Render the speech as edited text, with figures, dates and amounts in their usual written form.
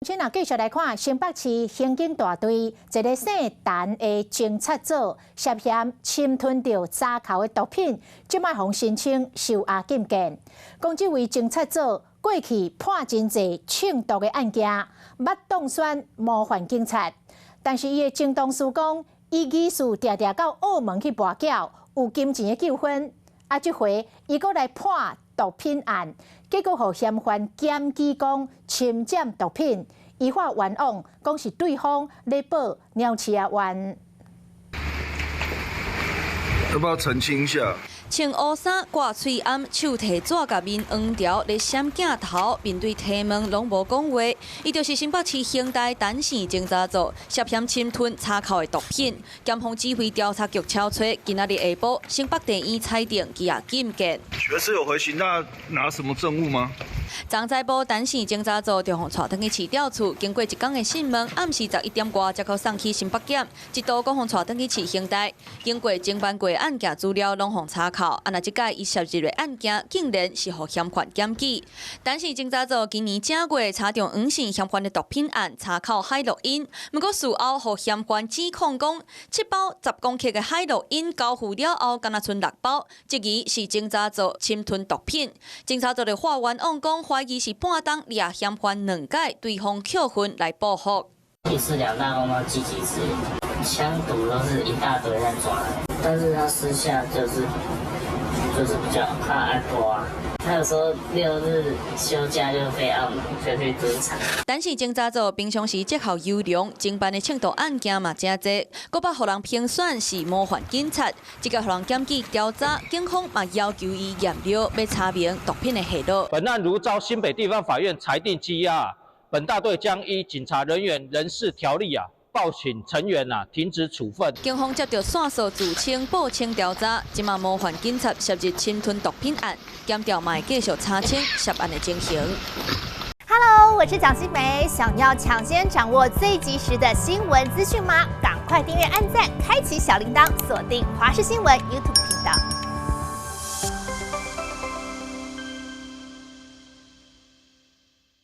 先啊，繼續來看新北市刑警大隊一个姓陳的偵察組涉嫌侵吞著查扣的毒品，這擺予申請收押禁見。講這位偵察組過去判真濟銃毒的案件，捌當選模範警察，但是伊的前同事講，伊疑似定定到澳門去跋筊，有金錢的糾紛。啊，這回伊閣來判毒品案，結果予嫌犯檢舉講侵佔毒品。依法冤枉，講是對方咧報鳥鼠仔冤。要不要澄清一下？穿烏衫掛喙罨，手提紙佮面黃條咧閃鏡頭，面對提問攏無講話。伊就是新北市刑大陳姓偵查組涉嫌侵吞查扣的毒品，檢方指揮調查局敲揣，今仔日下晡新北地院裁定羈押禁見。確實有回刑大拿什麼證物嗎？昨早晡陳姓偵查組就予帶轉去市調處，經過一工的訊問，暗時11點外才閣送去新北檢，一度閣予帶轉去市刑大。經過偵辦過案件資料，攏予查扣。啊，若這擺伊涉入的案件，竟然是予嫌犯檢舉。陳姓偵查組今年正月查著黃姓嫌犯的毒品案，查扣海洛因。毋過事後予嫌犯指控講，7包10公克的海洛因交付了後，敢若賰6包，質疑是偵查組侵吞毒品。偵查組就發冤枉講，懷疑是半當掠嫌犯兩擺，對方扣分來報復。一次兩大公包寄幾次，槍毒都是一大堆在抓，但是他私下就是比較怕挨抓，他有時候六日休假就飛澳門，就去蹲場。陳姓偵查組平常時績效優良，偵辦的銃毒案件嘛誠濟，閣捌予人評選是模範警察，這個予人檢舉調查，警方嘛要求伊驗尿，欲查明毒品的下落。本案如遭新北地方法院裁定羈押，本大隊將依警察人員人事條例啊，報請成員啊停職處分。警方接著線索自稱報稱調查，這馬模範警察涉入侵吞毒品案，檢調嘛會繼續查清涉案的情形。 Hello，我是蔣新梅，想要搶先掌握最及時的新聞資訊嗎？趕快訂閱、按讚、開啟小鈴鐺，鎖定華視新聞 YouTube 頻道。